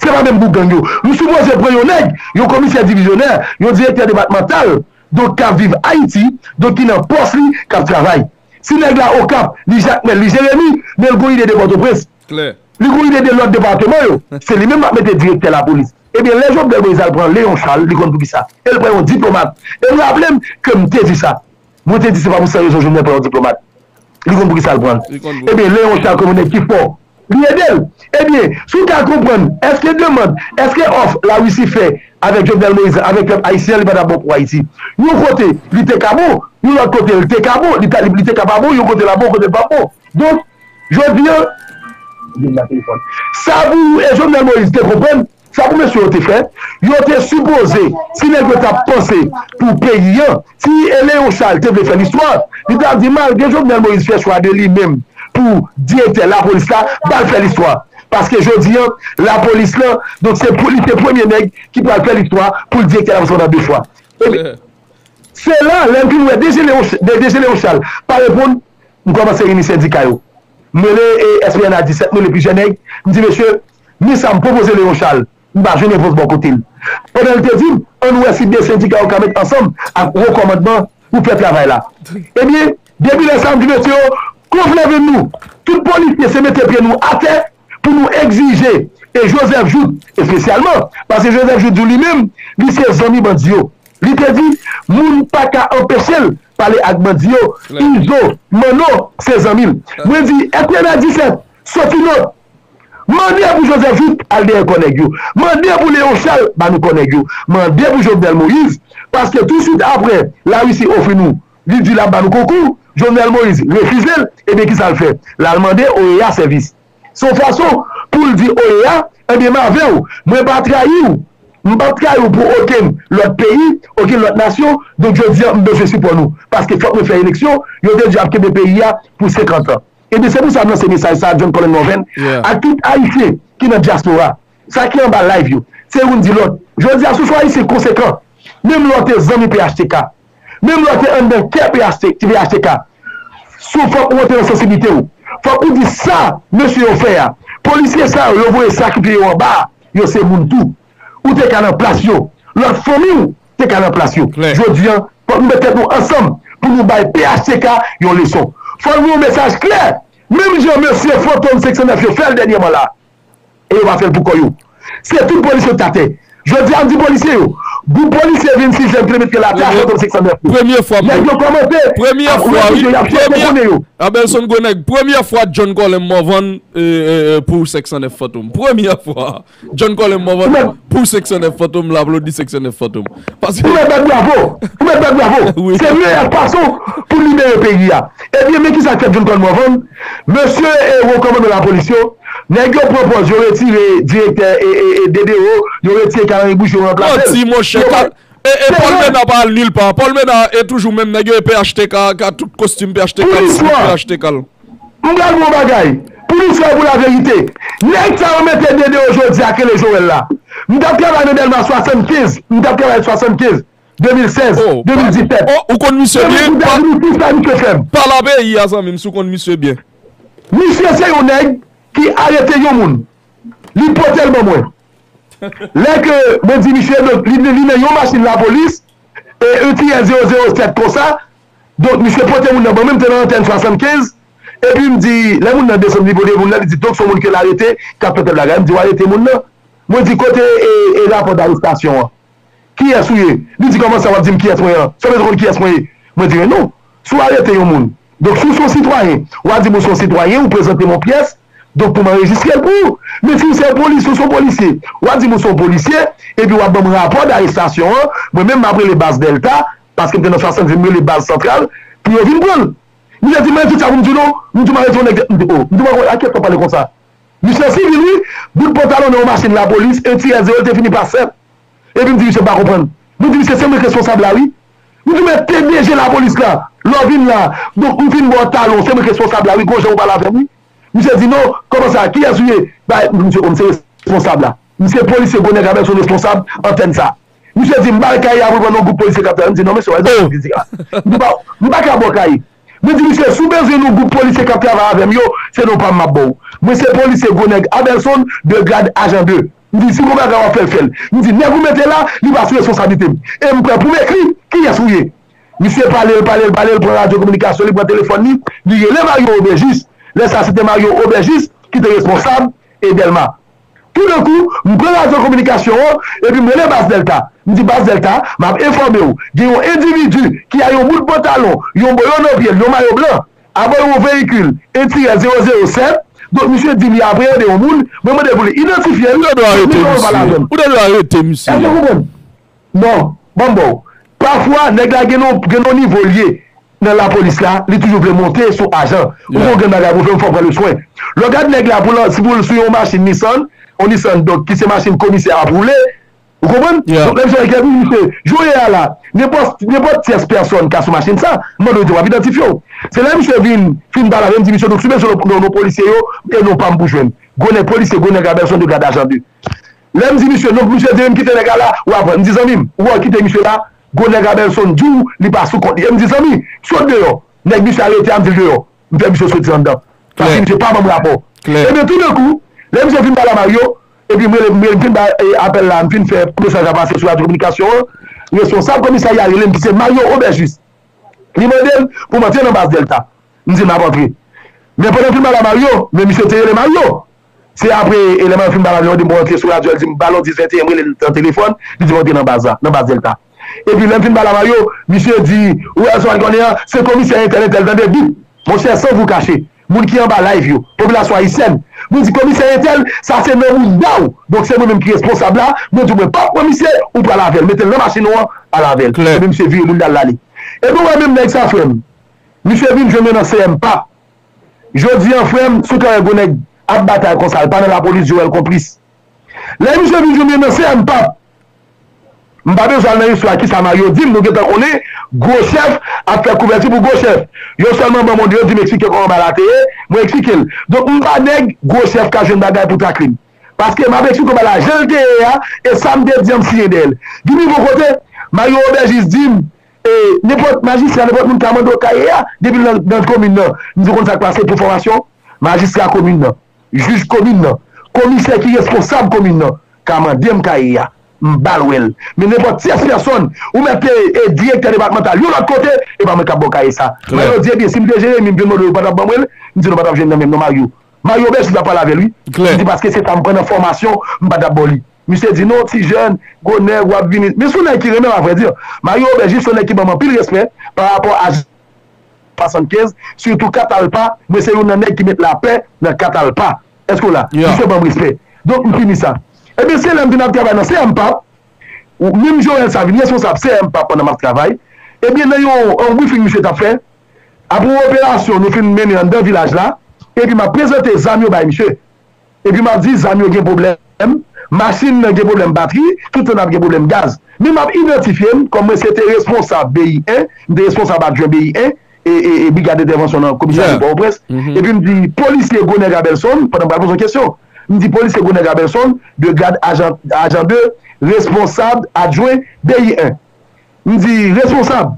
Se pa menm pou gang yo. Nou sipoze pran yon nèg, yon komisè divizyonè, yon direktè depatmantal, donk k ap viv Ayiti, donk ki nan pòs li, k ap travay. Si nèg la Okap, li Jakmèl, li Jeremi, men l gon ide de Pòtoprens. Li gon ide de lòt depatman yo. Se li menm m ap mete direktè lapolis. Ebyen, lè Jovenel Moïse al pran Léon Charles, li konn poukisa. E l pran yon diplomat. E m raple m ke m te di sa. Mwen te di se pa pou san rezon Jovenel pran yon diplomat. Li konn poukisa l pran l. Ebyen, Léon Charles kòm yon nèg ki fò, li ede l. Ebyen, si w ka konprann, èske demann, èske òf Larisi fè avèk Jovenel Moïse, avèk pèp ayisyen an, li pa t ap bon pou Ayiti? Yon kote, li te ka bon, yon lòt kote, li te ka bon, li, ta, li, li te ka pa bon, yon kote l ap bon, yon kote l p ap bon. Donk, jodi a, sa pou e Jovenel Moïse te konprann, sa pou mesye yo te fè, yo te sipoze, si nèg yo t ap panse pou peyi an, si Léon Charles te vle fè listwa, li t ap di malgre Jovenel Moïse fè chwa de li menm pou direktè lapolis la, ba l fè listwa. Paske jodi a, lapolis la, donk se pou li se premye nèg ki pral fè listwa pou l direktè lapolis pandan de fwa. Ebyen, se la, lè m fin wè D G Léon, D G Léon Charles pa reponn, m kòmanse reyini sendika yo. M rele S P N A disèt, m rele plizyè nèg, m di, mesye, men sa m pwopoze Léon Charles, m pa jwenn repons bò kote l. Pandan l te di m, ann wè si de sendika yo ka met ansanm ak wo kòmandman pou fè travay la. Ebyen, depi lè sa a, m di mesye yo, konfle venn nou. Tout polisye se mete pye nou atè pou nou egzije, e Joseph Jouthe espesyalman, paske Joseph Jouthe di w li menm, li se zanmi bandi yo. Li te di, moun pa ka anpeche l pale ak bandi yo, Izo, Manno, se zanmi l. Mwen di, S P N A disèt, soti not. Mande pou Joseph Jouthe al dèyè kò nèg yo. Mande pou Léon Charles ba nou kò nèg yo. Mande pou Jovenel Moïse, paske tousuit apre, Larisi ofri nou, li di l ap ba nou konkou, Jovenel Moïse refize l, ebyen kisa l fè? L al mande O E A sèvis. Se yon fason pou l di O E A, ebyen m avè w, mwen pa trayi w. M p ap trayi w pou okenn lòt peyi, okenn lòt nasyon. Donk jodi a, m bezwen sipò nou. Paske fòk nou fè eleksyon, yo te di y ap kenbe peyi a pou senkant an. Ebyen, se pou sa m lanse mesaj sa a, John Colin Morvan, ak tout Ayisyen ki nan dyaspora, sa ki anba live yo, se youn di lòt. Jodi a, si w se yon Ayisyen konsekan, menm lè w te zanmi P H T K, menm lè w te anndan kè P H T K, P H T K, si w fòk ou monte nan sansiblite w, fòk ou di sa mesye yo fè a, polisye sa yo, yo voye sakrifiye yo anba a, yo se moun tou. Ou te ka nan plas yo. Lòt fanmi w te ka nan plas yo. Jodi a, fòk nou met tèt nou ansanm pou nou bay P H T K yon leson. Fòk nou yon mesaj klè. Menm jan mesye Fantom senk san nèf yo fè l dènyèman la. E yo pa fè l pou kò yo. Se tout polisye yo t atè. Jodi a, m di polisye yo, gwoup polisye vennsis kilomèt ke l atè a Fantom senk san nèf yo. Nèg yo kòmanse ap refize yo, y ap chèche konnen yo. Abelson Grenèg, premyè fwa John Colin Morvan pou senk san nèf Fantom. Premyè fwa. John Colin Morvan pou senk san nèf Fantom, l aplodi senk san nèf Fantom. Paske. Ou mèt bat bravo! Ou mèt bat bravo! Se meyè fason pou libere peyi a. Ebyen, men kisa k fèt John Colin Morvan? Mesye e wo kòmandan lapolis yo, nèg yo pran pòz, yo retire direktè e, e, e D D O, yo retire Kalanri Bouch, yo ranplase l. Manti, monchè. E, e Paul Menard pa al nil pa. Paul Menard e toujou menm nèg yo, e P H T K, ka tout kostim P H T K, P H T K. M pral di w yon bagay. Pou nou sè pou laverite. Nèg sa yo mete D D O jodi a k rele Joel la. M t ap travay nan Dèlma swasannkenz. M t ap travay swasannkenz, de mil sèz, de mil disèt. Oh, ou konn misye byen? Pa, pa la peyi a, zanmi m, si w konn misye byen. Misye se yon nèg ki arete yon moun. Li pote l ban mwen. Lè ke mwen di misye, donk, li, li nan yon machin lapolis, e, E T S zewo zewo sèt konsa, donk, misye pote moun nan ban mwen, m te nan antèn swasannkenz, epi m di, lè moun nan desann, li pote moun nan, li di, donk, se yon moun ke l arete, k ap fè tèl bagay. M di, w arete moun nan? Mwen di, kote, e, e, rapò darestasyon an? Kiyès ou ye? Li di, kòman sa w ap di m kiyès mwen an? Sa w bezwen konn kiyès mwen ye? Mwen di, men non, si w arete yon moun, donk si w se yon sitwayen, w a di m ou se yon sitwayen, ou prezante m yon pyès, donk pou m anrejistre l pou ou. Men si w se yon polis, ou se yon polisye, w a di m ou se yon polisye, epi w ap ban m rapò darestasyon an, mwen menm m ap rele baz Dèlta, paske m te nan swasanndiz, m rele baz santral, pou yo vin pran l. Misye di, men tout sa pou m di w non, m di m arete yon nèg, m di, oh, m di, mwen, a kiyès w ap pale konsa? Misye sivil wi, bout pantalon nan yon machin lapolis, en tirè zewo, l te fini pa sèt. Epi m di misye m pa konprann. Mwen di misye se mwen k responsab la wi. Mwen di men T D G lapolis la, lè w vin la, donk m fin ba w talon, se mwen k responsab la wi, gon jan ou pale avè m wi. Misye di non, kòman sa, kiyès ou ye? Bay, m di o m se responsab la. M se polisye gwo nèg Abelson responsab antèn sa. Misye di m ba l kay la pou l pran nan gwoup polisye k ap travay. M di non mesye, w al nan fizik la. M di pa, m pa ka ba w kay. Mwen di misye, si w bezwen yon gwoup polisye k ap travay avè m yo, se non pa m m ap ba w. Mwen se polisye gwo nèg Abelson de grad ajan de. M di si gon bagay w ap fè l, fè l. M di nèg ou mete la, li pa sou responsablite m. E m prè pou m ekri kiyès ou ye. Misye pale l, pale l, pale l, pran radyo kominikasyon, li pran telefòn li, li rele Mario Aubergis. Lè sa se te Mario Aubergis ki te responsab e Dèlma. Toudenkou, m pran radyo kominikasyon an, epi m rele baz Dèlta. M di baz Dèlta, m ap enfòme w, gen yon endividi ki a yon bout pantalon, yon boyo nan pye l, yon mayo blan, avè yon veyikil, en tirè zewo zewo sèt. Donk misye di m li apreyande yon moun, mwen mande pou li idantifye l, Ou ta dwe arete misye. Ou ta dwe arete misye. Èske w konprann? Non, ban m ba w. Pafwa, nèg la gen yon, gen yon nivo l ye nan lapolis la, li toujou vle monte sou ajan. Ou Yeah. Gon grenn bagay pou fè, fò w pran le swen. Lè w gad nèg la, pou l, si pou l sou yon machin Nissan, yon Nissan donk, ki se machin komisè ap woule, ou konprann? Yeah. Donk, lè misye gen misye, jan w ye a la, nenpòt, nenpòt tyès pèsòn ka sou machin sa, m mande w di w ap idantifye w. Se lè misye vin, fin pale avè m, di misye, donk, si w bezwen nou, nou, nou polisye yo, e non pa m pou jwenn. Gwo nèg polisye, gwo nèg Abelson de grad ajan de. Lè m di misye, non, misye di m kite nèg la la, w ap wè. M di zanmi m, ou wè w kite misye la, gwo nèg Abelson di w li pa sou kont li. E m di zanmi, sot deyò. Nèg misye arete a, m di l deyò. M fè misye soti anndan. Paske Klè. Misye pa ban m rapò. Klè. Ebyen toudenkou, lè misye fin pale a Mario, epi m rele, m rele, m fin bay e, apèl la, m fin fè mesaj la pase sou radyo kominikasyon an, responsab komisarya rele m ki se Mario Aubergis. Li mande m pou m antre nan baz Dèlta. M di l m ap antre. Men pandan m fin pale a Mario, men misye te rele Mario. Se apre, e lè Mario fin pale avè m, li di m pou antre sou radyo, li di m balon dis venteyen, m rele l nan telefòn, li di m antre nan baz la, nan baz Dèlta. Epi lè m fin pale a Mario, misye di, ou wè sa w al konnen an, se komisè entèl, entèl, tande bip. Monchè, san vou kache, moun ki anba live yo, popilasyon ayisyèn, mwen di komisè entèl, sa se nan mounda w. Donk se mwen menm ki responsab la, mwen di w mwen p ap pran misye, ou pral avè l, mete l nan machin ou an, al avè l. Klè. Epi misye vire mounda l l ale. Epi w wè menm nèg sa frè m, misye vin jwenn mwen nan C M pap. Jodi an, frè m, si w ta wè gwo nèg ap batay konsa, l pa nan lapolis, Joel konplis. Lè misye vin jwenn mwen nan C M pap, m pa bezwen al nan istwa kisa Mario di m, nou gentan konnen gwo chèf ap fè kouvèti pou gwo chèf. Yo sèlman ban m yon de, yo di m eksplike kòman bagay la te ye, mwen eksplike l. Donk, m pa nèg gwo chèf ka jwenn bagay pou takle m. Paske m ap eksplike w bagay la jan l te ye a, e sa m te di an m siyen dèyè l. Vin rive yon kote, Mario Aubergis di m, e, nenpòt majistra, nenpòt moun ka mande w kay la, depi l nan, nan komin nan. M di w konn sa k pase pou enfòmasyon, majistra komin nan, jij komin nan, komisè ki responsab komin nan, ka mande m kay la. M ba l wè l. Men nenpòt tyès pèsòn, ou mèt te, e, direktè depatmantal yon lòt kote, e pa mwen k ap ba w kay sa. Klè. Mario di, ebyen, si m te Jeremi, m vin mande w, ou pa t ap ban mwen l? M di, non, pa t ap jwenn nan men m, non, Mario. Mario Belchis ap pale avè l, wi. Klè. Li di, paske se sa m pran nan fòmasyon, m pa t ap ba w li. Misye di, non, ti jèn, gwo nèg, w ap vini. Men se yon nèg ki renmen m, a vrè di. Mario Belchis se yon nèg ki ban m anpil respè pa rapò a swasannkenz, sitou Katalpa, mwen se youn nan nèg ki met lapè nan Katalpa. Èske w la? Yeah. Misye ban m respè. Donk, m fini sa. Ebyen, se lè m vin ap travay nan C M pap, ou, menm Joel sa vin responsab C M pap pandan m ap travay. Ebyen, nan yon, yon briefing misye t ap fè, apre yon operasyon nou fin mennen anndan vilaj la, epi m ap prezante zam yo bay misye. Epi m ap di zam yo gen pwoblèm, machin nan gen pwoblèm batri, tout tan n ap gen pwoblèm gaz. Men m ap idantifye m kòm mwen se te responsab B I en, m te responsab adjwen B I en, e, e, e brigad entèvansyon nan komisarya Yeah. Pòtoprens. Mhm. Epi m di polisye gwo nèg Abelson, pandan m pral poze w kesyon, m di polisye gwo nèg Abelson, de grad ajan, ajan de, responsab adjwen B I en. M di responsab,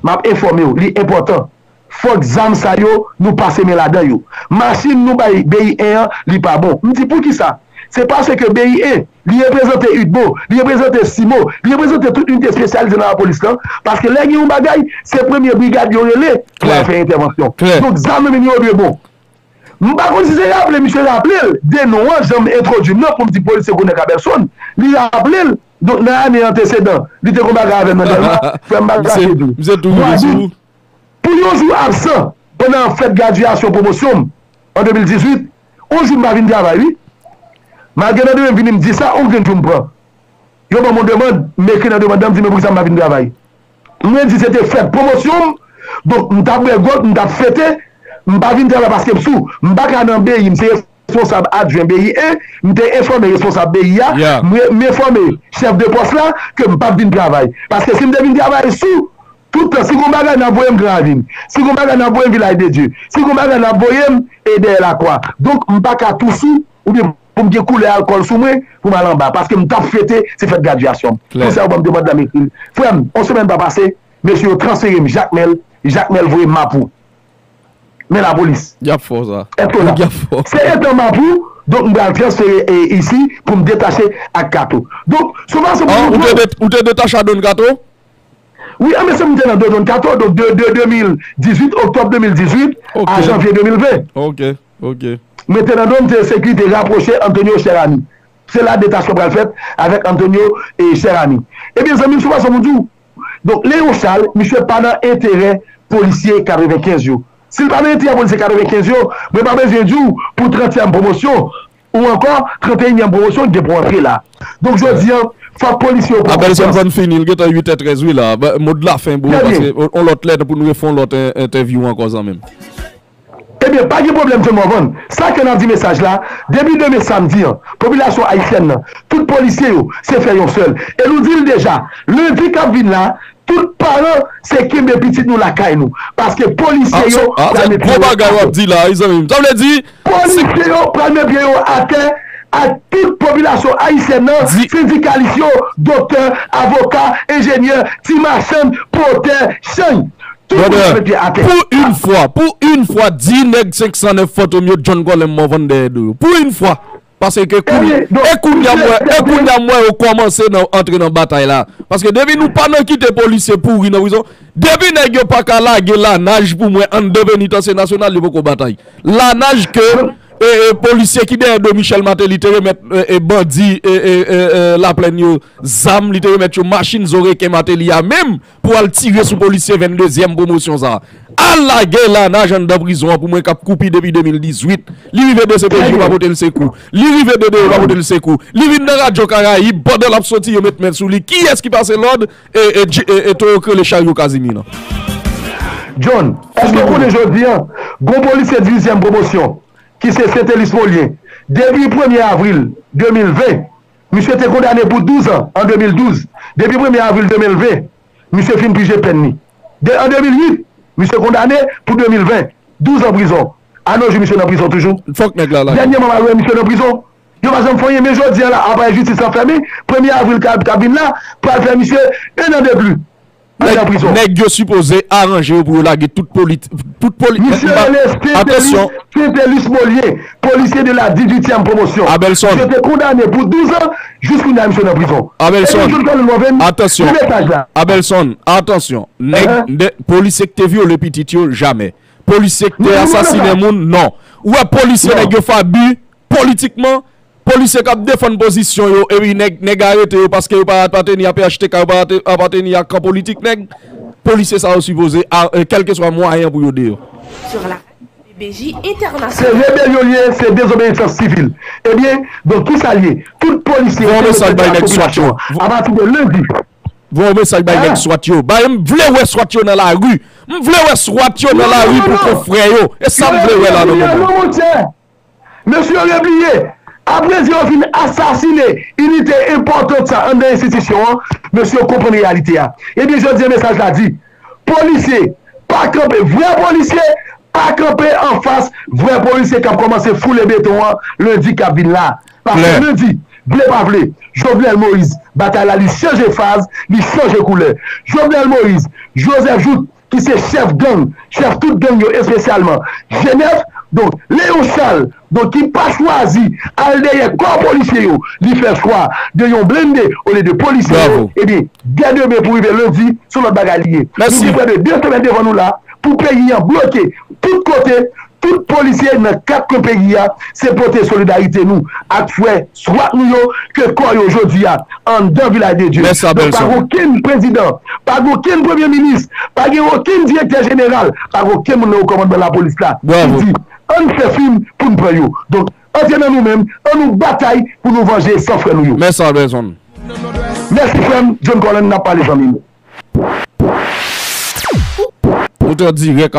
m ap enfòme w, li enpòtan. Fòk zam sa yo, nou pase men ladan yo. Machin nou bay B I en an, li pa bon. M di poukisa? Se paske B I en, li reprezante UDBO, li reprezante CIMO, li reprezante tout inite espesyalize nan lapolis lan. Paske lè gen yon bagay, se premye brigad yo rele pou Klè. Al fè entèvansyon. Klè. Donk zam yo menm yo dwe bon. M pa konn si se raple misye raple l de non an, jan m entwodui m nan pou m di polisye gwo nèg Abelson, li raple l, Donk, nan ane antesedan, li te gon bagay avè m nan Dèlma, frè m pa ka Misye, tou. Misye tou Mwa rive sou dout, ou. Pou yon jou absan pandan fèt gradyasyon pwomosyon m an de mil dizuit, on jou m pa vin travay, wi. Malgre nan demen m vini m di sa, on grenn jou m pran. Yo ban m on demann, m ekri nan demann nan, m di, "Men poukisa m pa vin travay?" Mwen di se te fèt pwomosyon m, donk m t ap bwè gwòg, m t ap fete, m pa vin travay paske m sou. M pa ka nan B I, m se responsab adjwen B I en, m te enfòme responsab B I a, Yeah. m re- m enfòme chèf de pòs la ke m p ap vin travay. Paske si m te vin travay sou, tout tan, si gon bagay n ap voye m Gran Ravin, si gon bagay n ap voye m Vilaj de Dye, si gon bagay n ap voye m e dèyè Lakwa. Donk, m pa ka tou sou, oubyen pou m gen koulè alkòl sou mwen, pou m al anba. Paske m t ap fete, se fèt gradyasyon m. Klè. Konsèy ou ban m demann nan m ekri l. Frè m, on semèn pa pase, mesye yo transfere m Jakmèl, Jakmèl voye m Mapou. Men lapolis. Y ap fò sa. Èske w la? Y ap fò. Se etan Mapou, donk m pral transfere e, isi pou m detache ak Kato. Donk, sou fason pou Ah, nou ou te pran det- ou te detache a Don Kato? Wi, an mesye m te nan do Don Kato, donk de, de de mil dizuit, oktòb de mil dizuit a Ok. janvye de mil ven. Ok, ok. Mwen te nan do, m te sekirite rapwoche Antonio Cheramy. Se la detachman pral fèt avèk Antonio e Cheramy. Ebyen, zanmi m, sou fason pou di w, donk, Leon Charles, misye pa nan enterè polisye katrevenkenz yo. Si l pa nan enterè polisye katrevenkenz yo, mwen pa bezwen di w pou trantyèm pwomosyon ou ankò tranteyinyèm pwomosyon ki gen pou antre la. Donk, jodi a, fòk polisye yo pran Abelson konsyans. Van fini, l gentan uit è trèz wi la. Ba- Mo de la fen, bro, Trè byen. paske on, on lòt lè pou nou refè on lòt en- entèvyou ankò, zanmi m. Ebyen, pa gen pwoblèm, John Morvan. Sa ke n ap di mesaj la, depi demen samdi an, popilasyon ayisyèn nan, tout polisye yo, se fè yon sèl. E nou di l deja, lendi k ap vin la, tout paran, se kenbe pitit nou lakay nou. Paske polisye yo Ah, pral se met gwo pye yo bagay w ap atè. di la, wi, zanmi m. Sa vle di, Polisye yo pral met pye yo atè ak tout popilasyon ayisyèn nan, Di- sendikalis yo, doktè, avoka, enjenyè, ti machann, pòtè, chanj. Tout moun Brother, pral met pye atè. pou yon fwa, pou yon fwa, di nèg senk san nèf Fantom yo John Colin Morvan dèyè do yo. Pou yon fwa. Paske ke kounye, Ebyen, donk, e kounye a m wè, e kounye a m wè yo kòmanse nan, antre nan batay la. Paske depi nou pa nan kite polisye pouri nan prizon, depi nèg yo pa ka lage Lanaj pou mwen anndan penitansye nasyonal, yo poko batay. Lanaj ke e, e, polisye ki dèyè do Michel Martelly te remèt e, e, bandi e, e, e, e, Laplèn yo zam, li te remèt yo machin zo reken Martelly a menm pou al tire sou polisye venndezyèm pwomosyon sa a. Al lage Lanaj anndan prizon an pou mwen k ap koupi depi de mil dizuit. Li rive D C P J yo pa pote l sekou. Li rive D D yo pa pote l sekou. Li vin nan Radyo Karayib, pandan l ap soti yo met men sou li. Kiyès ki pase lòd e, e, e, e towo k rele Charyo Kazimi nan? John, èske w konnen jodi a, gon polisye dizizyèm pwomosyon ki se Saintelus Molien, depi premye avril de mil ven, misye te kondane pou douz an an de mil douz. Depi premye avril de mil ven, misye fin pije pèn li. De, an de mil uit, misye kondane pou de mil ven, douz an prizon. A nos jours, misye nan prizon toujou. Fòk nèg la lage. Dènyèman, m al wè misye nan prizon. Yo pa janm fè anyen, men jodi a la, aparèy jistis lan fèmen, premye avril k ap, k ap vin la, pral fè misye en an de pli. Nèg, nèg yo sipoze aranje yo pou yo lage tout poli-, tout poli-, Misye rele Saintelus, Saintelus Molien, policier de la dix-huitième promotion. Abelson. Misye te kondane pou douz an, jis kounye a misye nan prizon. Abelson. Ebyen, John Colin Morvan, atansyon. Pou mesaj la. Abelson, atansyon. Nèg, nèg, polisye ki te vyole pitit yo, jamè. Polisye ki te asasinen moun, non. Ou wè polisye nèg yo Faby, politikman, polisye k ap defann pozisyon yo, epi nèg, nèg arete yo paske yo pa apateni a P H T K, yo pa ate-, apateni a kan politik nèg, polisye sa yo sipoze, a, e, kèlkeswa mwayen pou yo deyò. Sur la radio B B J International. Se rebelyon li ye, se dezobeyisans sivil. Ebyen, donk, kisa l ye? Tout polisye Voye yon mesaj bay nèg swat yo. Apati de lendi. Voye yon mesaj bay nèg swat yo. Bay, m vle wè swat yo nan lari. M vle wè swat yo nan lari pou konfrè yo. E sa m vle wè la nan moman. Mesye yo rebliye. Apre yo fin asasinen inite enpòtan sa anndan enstitisyon an, mesye yo konprann reyalite a. Ebyen, jodi a, mesaj la di, polisye, pa kanpe. Vrè polisye, pa kanpe anfas vrè polisye k ap kòmanse foule beton an lendi k ap vin la. Paske lendi, vle pa vle, Jovenel Moïse, batay la, li chanje faz, li chanje koulè. Jovenel Moïse, Joseph Jouthe, ki se chèf gang, chèf tout gang yo, espesyalman G nèf, donk, Léon Charles, donk, ki pa chwazi al dèyè kò polisye yo, li fè chwa de yon blende olye de polisye yo, ebyen, dè demen pou rive lendi, se yon lòt bagay li ye. Nou gen prè de de semèn devan nou la, pou peyi an bloke tout kote, Tout polisye nan kat kwen peyi a, se pote solidarite nou ak frè swat nou yo ke kò yo jodi a anndan Vilaj de Dye. Donk, pa gen okenn prezidan, pa gen okenn premye minis, pa gen okenn direktè jeneral, pa gen okenn moun nan wo kòmandman lapolis la ki di, ann fè fim pou n pran yo. Donk, antre nan nou menm, ann nou batay pou nou vanje san frè nou yo. Mèsi, Albèson. Mèsi, frè m, John Colin, n ap pale, zanmi m. Ou te dirèk